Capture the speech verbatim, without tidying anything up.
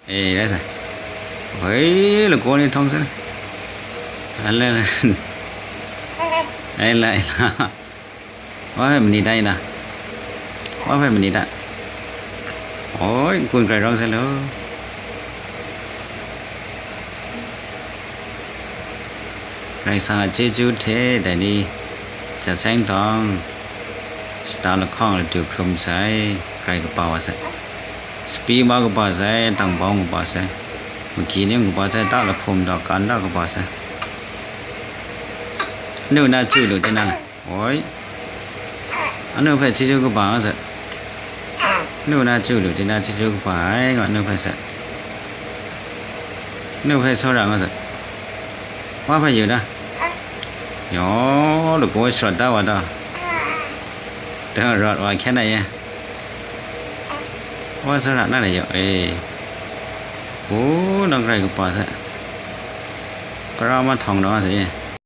Eh, rai sa. Hoi, lagaw ni htawng sa. Ala, ai la, ai la. Wa hpe mani tai na? Wa hpe mani ta? Oi, n-gun grai rawng sai law. Karai Kasang a chyeju hte dai ni, ja seng htawng, shata lahkawng ladu hkrum sai, grai kaba wa sai. Sapi ma kaba sai, tang bawng kaba sai, magi ni kaba sai, ta lahpum daw kan da kaba sai. Nu na chyu lu tinang. Oi. Anu hpe chyeju kaba nga sai. Nu na chyu lu tinang chyeju kaba ai nga nu hpe sai. Nu hpe tsawra nga sai. Wa hpe yu na. Yaw, lagaw sharawt da wa ta. Dang rawt wa hkyen na ye. Wa tsawra na le yaw e. O, nang grai kaba sai. Kara ma htawng daw nga sai e.